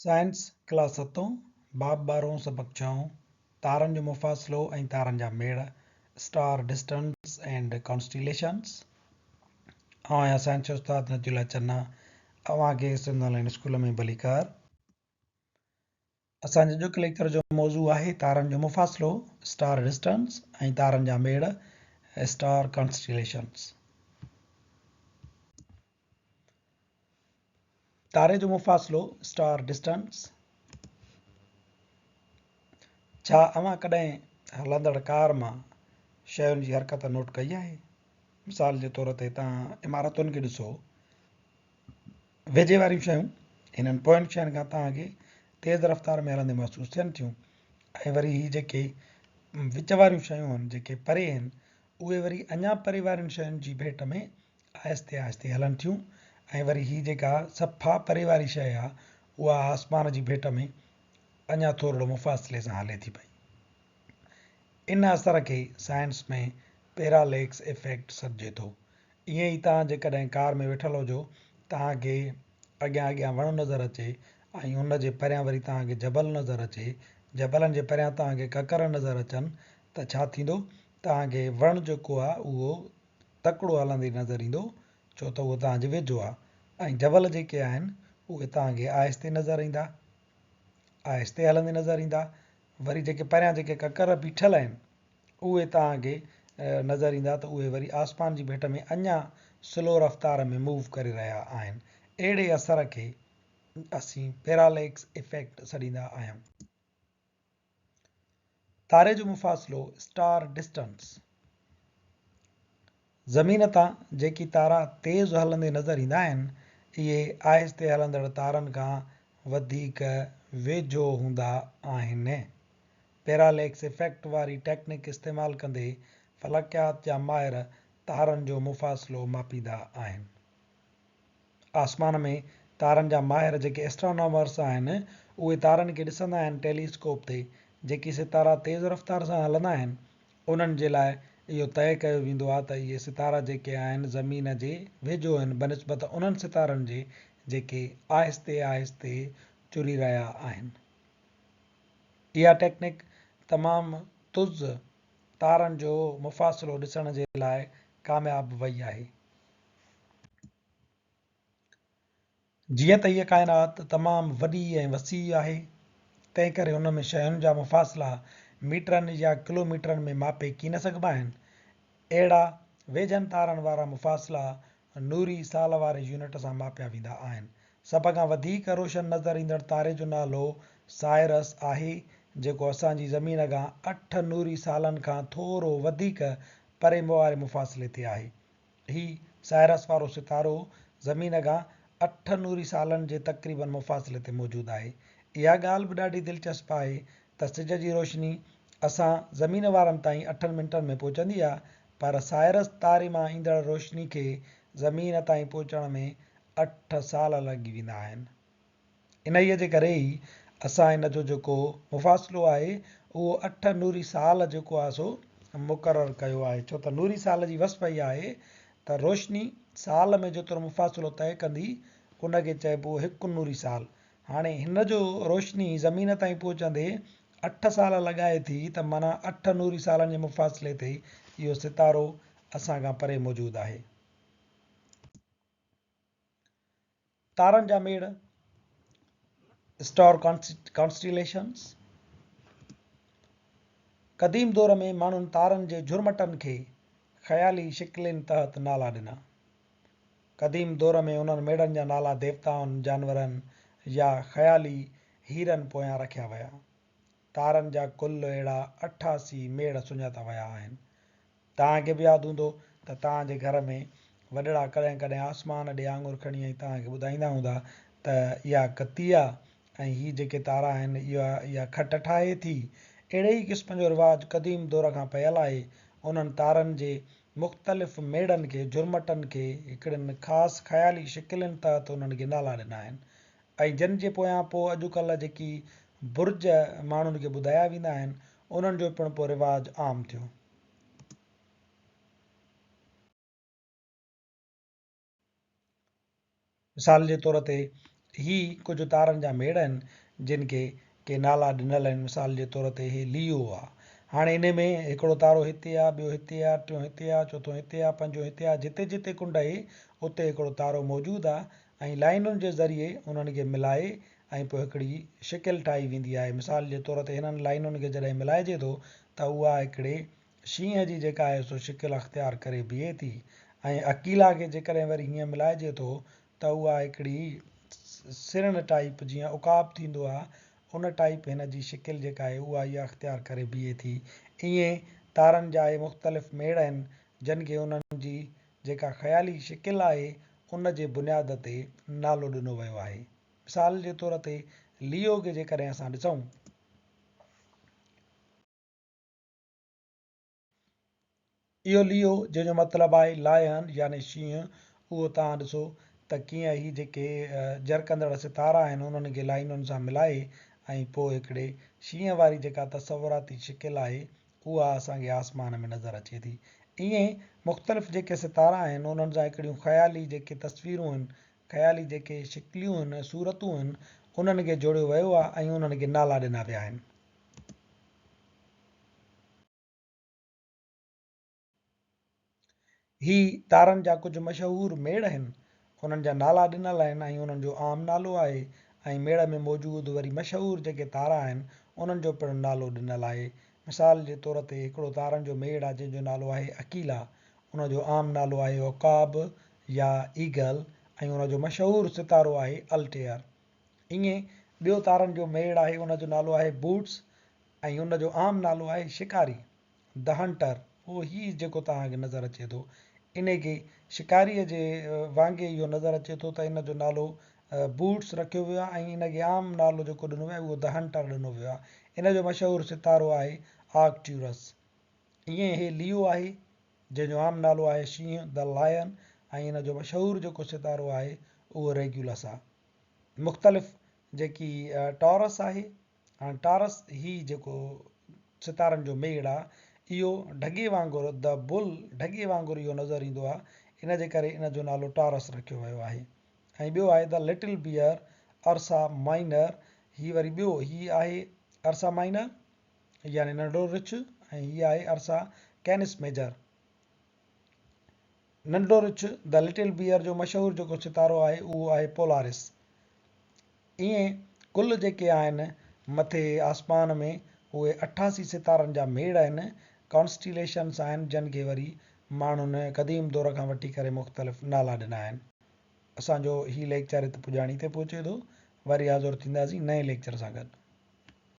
Science, class ستون، باب ٻارهون، سبق ڇهون، تارن جو مفاصلو ۽ تارن جا ميڙ، Star Distance and Constellations. آئون آهيان سائنس جو استاد نجي الله چنا، اوهان کي سنڌ آن لائين اسڪول ۾ ڀليڪار. اسان جي اڄوڪي ليڪچر جو موضوع آهي تارن جو مفاصلو، Star Distance، ۽ تارن جا ميڙ، Star Constellations. تاري جو مفاصلو، Star Distance، ڇا اوهان ڪڏهن هلندڙ ڪار مان شين جي حرڪت نوٽ ڪئي آهي؟ مثال جي طور تي توهان عمارتن کي ڏسو، ويجهي واريون شيون هنن پوين شين کان توهان کي تيز رفتار ۾ هلندي محسوس ٿين ٿيون ۽ وري هي جيڪي وچ واريون شيون آهن جيڪي پري آهن اهي وري اڃا پري وارين شين جي ڀيٽ ۾ آهستي آهستي هلن ٿيون ۽ وري هي جيڪا صفا پري واري شيء آ اها آسمان جي ڀيٽ ۾ اڃا ٿورڙو مفاصلي سان هلي ٿي پئي. ان اثر کي سائنس ۾ پيراليڪس افيڪٽ سڏجي ٿو. ائين ئي توهان جيڪڏهن ڪار ۾ ويٺل هجو توهان کي اڳيان اڳيان وڻ نظر اچي ۽ ان جي پريان وري توهان کي جبل نظر اچي، جبلن جي پريان توهان کي ڪڪر نظر اچن ته ڇا ٿيندو توهان کي وڻ جيڪو آ اهو تڪڙو هلندي نظر ايندو ڇو ته اهو توهان جي ويجهو آهي ۽ جبل جيڪي آهن اهي توهان کي آهستي نظر ايندا آهستي هلندي نظر ايندا وري جيڪي پريان جيڪي ڪڪر بيٺل آهن اهي توهان کي نظر ايندا ته اهي وري آسمان جي ڀيٽ ۾ اڃا سلو رفتار ۾ موو ڪري رهيا آهن اهڙي اثر کي اسين پيراليڪس افيڪٽ سڏيندا آهيون. تاري جو مفاصلو، Star Distance، زمين تان جيڪي تارا تيز هلندي نظر ايندا آهن، اهي آهستي هلندڙ تارن کان وڌيڪ ويجهو هوندا آهن. پيراليڪس افيڪٽ واري ٽيڪنڪ استعمال ڪندي فلڪيات جا ماهر تارن جو مفاصلو ماپيندا آهن. آسمان ۾ تارن جا ماهر جيڪي Astronomers آهن اهي تارن کي ڏسندا آهن ٽيلي اسڪوپ تي جيڪي ستارا تيز رفتار سان هلندا آهن انهن جي لاء اهو طئي ڪيو ويندو آهي ته اهي ستارا جيڪي آهن زمين جي ويجهو آهن بنسبت انهن ستارن جي جيڪي آهستي آهستي چري رهيا آهن. اها ٽيڪنڪ تمام تز تارن جو مفاصلو ڏسڻ جي لاء ڪامياب وئي آهي. جيئن ته هيء ڪائنات تمام وڏي ۽ وسيع آهي، تنهنڪري ان ۾ شين جا مفاصلا ميٽرن يا ڪلوميٽرن ۾ ماپي ڪين سگهبا آهن. اهڙا ويجهن تارن وارا مفاصلا نوري سال واري يونٽ سان ماپيا ويندا آهن. سڀ کان وڌيڪ روشن نظر ايندڙ تاري جو نالو سائرس آهي، جيڪو اسان جي زمين کان اٺ نوري سالن کان ٿورو وڌيڪ پري واري مفاصلي تي آهي. هي سائرس وارو ستارو زمين کان اٺ نوري سالن جي تقريبن مفاصلي تي موجود آهي. اها ڳالهه به ڏاڍي دلچسپ آهي ته سج جي روشني اسان زمين وارن تائين اٺن منٽن ۾ پهچندي آهي پر سائرس تاري مان ايندڙ روشني کي زمين تائين پهچڻ ۾ اٺ سال لڳي ويندا آهن. انهيء جي ڪري ئي اسان ان جو جيڪو مفاصلو آهي اهو اٺ نوري سال جيڪو آهي سو مقرر ڪيو آهي ڇو ته نوري سال جي وصف اها آهي ته روشني سال ۾ جيترو مفاصلو طئي ڪندي ان کي چئبو هڪ نوري سال هاڻي هن جو روشني زمين تائين پهچندي اٺ سال لڳائي ٿي ته معنيٰ اٺ نوري سالن جي مفاصلي تي اهو ستارو اسان کان پري موجود آهي. تارن جا ميڙ، Star Constellations، قديم دور ۾ ماڻهن تارن جي جهرمٽن کي خيالي شڪلين تحت نالا ڏنا. قديم دور ۾ انهن ميڙن جا نالا ديوتائن، جانورن يا خيالي هيرن پويان رکيا ويا. تارن جا ڪل اهڙا 88 ميڙ سڃاتا ويا آهن. توهان کي به ياد هوندو ته توهان جي گهر ۾ وڏڙا ڪڏهن ڪڏهن آسمان ڏي آڱر کڻي ۽ توهان کي ٻڌائيندا هوندا ته اها ڪتي آ ۽ هي جيڪي تارا آهن اها اها کٽ ٺاهي ٿي. اهڙي ئي قسم جو رواج قديم دور کان پيل آهي. انهن تارن جي مختلف ميڙن کي، جهرمٽن کي، هڪڙين خاص خيالي شڪلين تحت انهن کي نالا ڏنا آهن ۽ جن جي پويان پوء اڄڪلهه جيڪي برج ماڻهن کي ٻڌايا ويندا آهن انهن جو پڻ پوء رواج عام ٿيو. مثال جي طور تي هي ڪجهه تارن جا ميڙ آهن، جن کي ڪي نالا ڏنل آهن. مثال جي طور تي هي ليو آ. هاڻي انهي ۾ هڪڙو تارو هتي آ، ٻيو هتي آ، ٽيون هتي آ، چوٿون هتي آ، پنجون هتي آ، جتي جتي ڪنڊ اهي، اتي هڪڙو تارو موجود آ ۽ لائينن جي ذريعي انهن کي ملائي ۽ پوء هڪڙي شڪل ٺاهي ويندي آهي. مثال جي طور تي هنن لائينن کي جڏهن ملائجي ٿو ته اها هڪڙي شينهن جي جيڪا آهي سو شڪل اختيار ڪري بيهي ٿي ۽ اڪيلا کي جيڪڏهن وري هيئن ملائجي ٿو ته اها هڪڙي سرڻ ٽائيپ جيئن عقاب ٿيندو آ ان ٽائيپ هن جي شڪل جيڪا آهي اها اها اختيار ڪري بيهي ٿي. ائين تارن جا اهي مختلف ميڙ آهن جن کي انهن جي جيڪا خيالي شڪل آهي ان جي بنياد تي نالو ڏنو ويو آهي. مثال جي طور تي ليو کي جيڪڏهن اسان ڏسون. اهو ليئو جنهن جو مطلب آهي لائن يعني شينهن، اهو توهان ڏسو ته ڪيئن هي جيڪي جرڪندڙ ستارا آهن انهن کي لائينن سان ملائي ۽ پوء هڪڙي شينهن واري جيڪا تصوراتي شڪل آهي اها اسان کي آسمان ۾ نظر اچي ٿي. ائين مختلف جيڪي ستارا آهن انهن سان هڪڙيون خيالي جيڪي تصويرون آهن، خيالي جيڪي شڪليون آهن، صورتون آهن انهن کي جوڙيو ويو آهي ۽ انهن کي نالا ڏنا ويا آهن. هي تارن جا ڪجهه مشهور ميڙ آهن. انهن جا نالا ڏنل آهن ۽ انهن جو عام نالو آهي ۽ ميڙ ۾ موجود وري مشهور جيڪي تارا آهن انهن جو پڻ نالو ڏنل آهي. مثال جي طور تي هڪڙو تارن جو ميڙ آهي جنهن جو نالو آهي اڪيلا. ان جو عام نالو آهي عقاب يا ايگل ۽ ان جو مشهور ستارو آهي الٽيئر. ائين ٻيو تارن جو ميڙ آهي ان جو نالو آهي بوٽس ۽ ان جو عام نالو آهي شڪاري. The Hunter، اهو هي جيڪو توهان کي نظر اچي ٿو، انهي کي شڪاريء جي وانگي اهو نظر اچي ٿو ته ان جو نالو بوٽس رکيو ويو آهي ۽ ان کي عام نالو جيڪو ڏنو ويو آهي اهو The Hunter ڏنو ويو آهي. ان جو مشهور ستارو آهي آرڪٽيورس. ائين هي ليو آهي، جنهن جو عام نالو آهي شينهن، The Lion، ۽ ان جو مشهور جيڪو ستارو آهي اهو ريگيولس آهي. مختلف جيڪي ٽارس آهي. هاڻ ٽارس هي جيڪو ستارن جو ميڙ آ اهو ڍڳي وانگر The Bull ڍڳي وانگر اهو نظر ايندو آ ان جي ڪري ان جو نالو ٽارس رکيو ويو آهي ۽ ٻيو آهي The Little Bear Ursa Minor هي وري ٻيو هي آهي ارسا مائنر يعني ننڍڙو رڇ ۽ هي آهي ارسا ڪينس ميجر ننڍڙو رڇ The Little Bear جو مشهور جيڪو ستارو آهي اهو آهي پولارس. ائين ڪل جيڪي آهن مٿي آسمان ۾ اهي 88 ستارن جا ميڙ آهن، Constellations، آهن جن کي وري ماڻهن قديم دور کان وٺي ڪري مختلف نالا ڏنا آهن. اسان جو هي ليڪچر هت پڄاڻي تي پهچي ٿو. وري حاضر ٿينداسين نئين ليڪچر سان گڏ.